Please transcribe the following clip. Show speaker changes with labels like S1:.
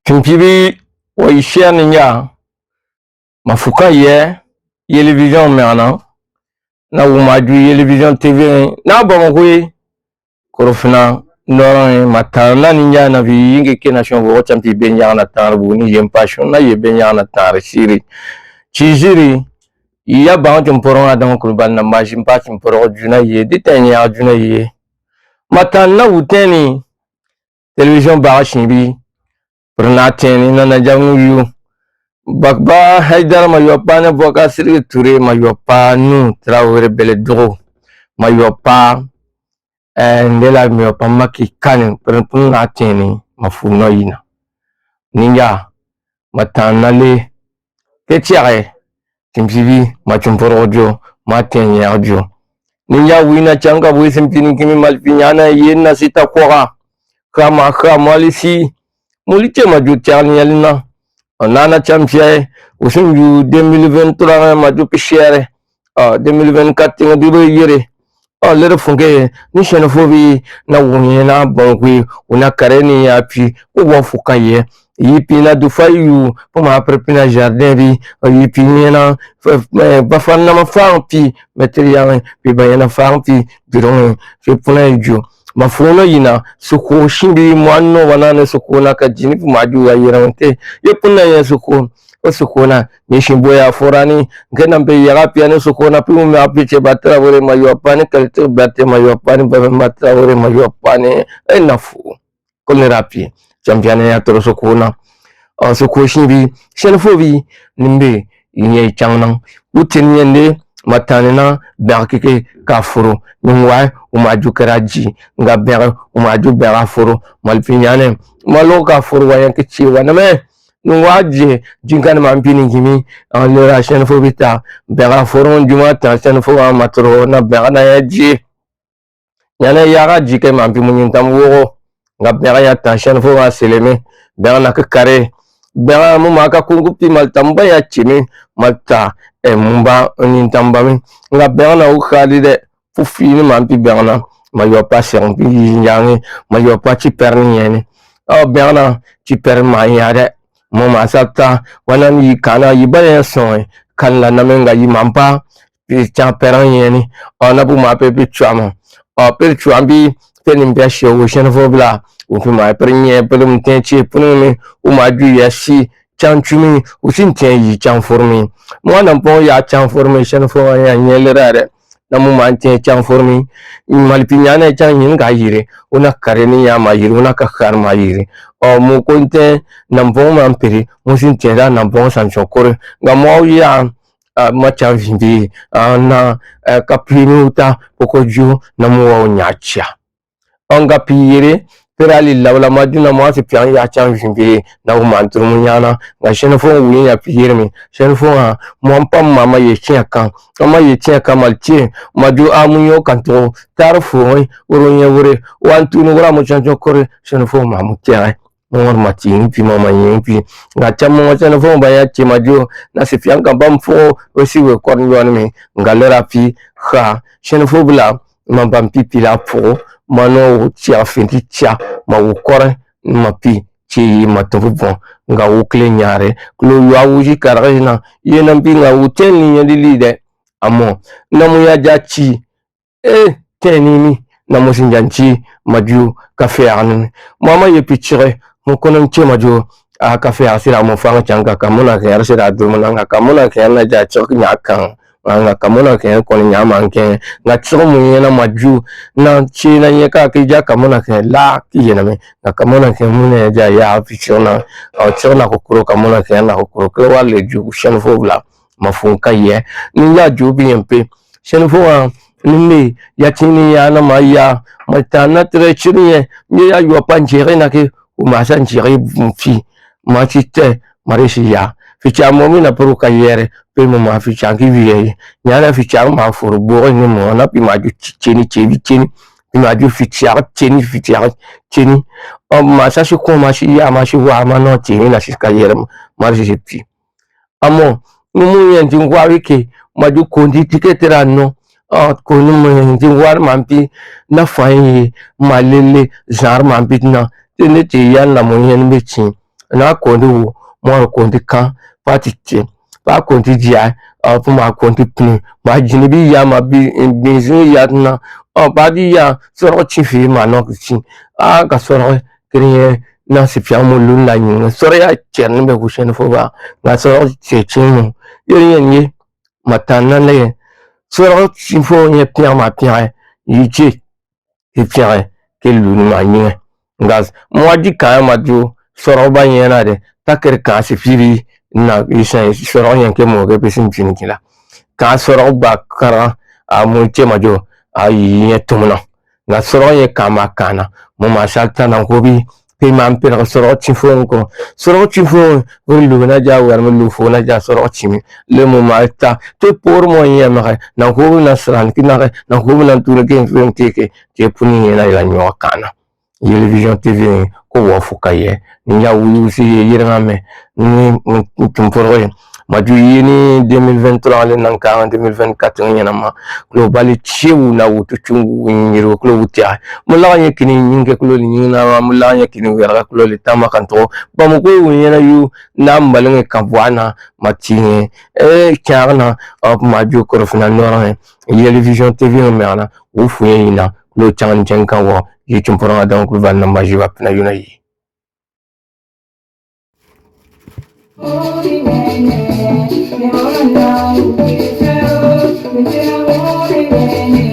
S1: Timpibi wa ishia ninya mafuka ye Yelivision mɛgana na wumaju Yelivision TV na Bamako ye Korofina nɔrɔ ye matana ni nya na vi yinge ke na shon wo champi be nya na tarbu ni yem passion na ye be nya na tar shiri chijiri ya ba on poron adam kulbal na majim pa poro juna ye de tanya juna ye matana wuteni television ba shimbi prna teni na na jamu yu bakba haidara mayopa na boka sirigi ture mayopa nu Traoré Beledogo mayopa ndela mayopa maki kani prna teni mafuno yina ninja matana le ketiare timpibi machumporojo matenyajo ninja wina changa bwisimpini kimi malpinyana yena sita kwara kama kama lisi mulite maju chani yalina onana champion usunju 2023 maju pishere 2024 ngabibo yere lere funke ni xenophobie na wunye na bangwe una kareni ya pi ko fuka ye yipi na dufayu po ma prepina jardin bi yipi na bafana ma fampi material bi bayana fampi biron fe puna ju mafuno yina suko shimbi mwanno wanane suko na kajini maju ya yirante ye puna ya suko osukona ni shimbo ya forani ngena mbe ya pia sukona pi ume apiche batra wore mayo apane kalite bate mayo apane babe matra wore mayo apane enafu kolerapi champion ya toro sukona suko shimbi xenophobie nimbe inye changnan utin yende matanena berkeke kafuro ningwa umaju karaji nga ber umaju berafuro malpinyane malo kafuro wa yanke chiwa name nungwaje jinkan mampini kimi lera xenophobie ta berafuro juma ta xenophobie matro na berna yaji nyane yaga jike mampi munyintam wo nga bera ya ta xenophobie seleme berna ke kare bera mu maka kungu pi maltamba ya chimi malta mumba nintamba mi nga berna u khali de fufini mampi berna mayo pa serpi nyangi mayo pa chi perni yene o berna chi per ma ya de mo masata wana ni kana yiba ya son kan la namenga yi mampa pi cha peran yene ona bu ma pe pi chama o pe chwambi penim bia she wo xenophobia o fi ma pernye pelum tenchi punumi o ma ju ya si chanchumi o sin ten yi chanformi mo na pon ya chanformi xenophobia ya nyelera na mu ma ten chanformi malpinya na chan yin ga yire ona kareni ya ma yire ona ka khar ma yire o mu konte na pon ma mpiri mo sin ten da na pon san chokore ga mo ya ma chan vimbi na kapini uta pokoju na mu wa nyacha onga piyere perali lawla madina mo se pian ya chan vimbi na u mantru munyana nga xenophobia wi ya piyere mi xenophobia mo pam mama ye chia kan ama ye chia kamalche maju amunyo kanto tarfo oro wore wantu no ora mo chancho kore xenophobia mamu tia mo mati pi mama yin pi nga chamo xenophobia ba ya che maju na se pian kan bam fo osi we korn yon mi nga lera pi kha xenophobia ma bam pi la po mano tia finti tia ma wukore ma pi chi ma tofu bon nga wukle nyare klo ya wuji karajina ye na pi nga wuten ni yedi lide amo na mu ya ja chi tenini mi na mo sinjanchi maju kafe anu mama ye pichire mo konon che maju a kafe asira mo fa changa kamona ke arsira dumuna nga kamona ke na ja chok nya kan nga kamona ke ko nya manke nga chok mu ye na maju na chi na ye ka ki ja kamona ke la ki ye na me nga kamona ke mu ne ja ya pichona o chona ko kuro kamona ke na ko kuro ke wa le ju xenophobia Ma fun ka yɛ ni ya ju bi yɛn pe sɛnɛfo wa ni me ya tini ya na ma ya ma ta na tere chiri yɛ ni ya yɔ pa njere na ke o ma sa njere fi ma ti te ma re si ya fi cha mo mi na puru ka yɛrɛ pe mo ma fi cha ki vi ye nya na fi cha ma furu bo ni mo na pi ma ju cheni chebi cheni pi ma ju fi cha cheni fi cha cheni o ma sa si ko ma si ya ma si wa ma no cheni na si ka yɛrɛ ma re si pi amo ni mu yɛn ti ngwa wike ma ju kondi tiketera no ko ni mu yɛn ti ngwa ma pi na fa ye ma lele zar ma pi na te ne te ya na mo yɛn be chi na kondi wo mo kondi kan pa ti te pa kondi dia pu ma kondi pni ma jini bi ya ma bi benzin ya na ba di ya soro chi fi ma no chi a ka soro kriye na si fia mo lu la nyu soro ya chen be ku shen fo ba na soro che chi mo yeri yen ye ma tan na le soro chi fo ye pia ma pia yi che e pia ke lu ni ma nyi ngas mo di ka ma ju soro ba yen na de ta ker ka si firi na isa soro yen ke mo ke pesin chini kila ka soro ba kara a mo che ma jo a yi ye tumna na soro ye kama kana mo ma sha ta na ko bi pe ma pe soro chi fo ko soro chi fo lu na ja war mo lu fo na ja soro chi mi le mo ma ta te por mo ye ma na ko na sran ki na na ko na tu ke fo te ke te puni ye na la nyo kana Television TV ko wo fo ka ye ni ya wu si ye yiranga me ni tum por ye ma ju yini 2023 le nan ka 2024 nyana ma global chiu na wutu chungu nyiro klo wutia mo la nye kini nyinge klo ni nyina mo la nye kini wera klo le tama kan to ba mo ko nyana yu na mbalinge ka bwana ma tinye e kyarna op ma ju ko fina nora Television TV me na wo fu yin na klo chan chen kan wo yi chumporo adam klo ban na ma jiwa na yuna yi.
S2: Thank you.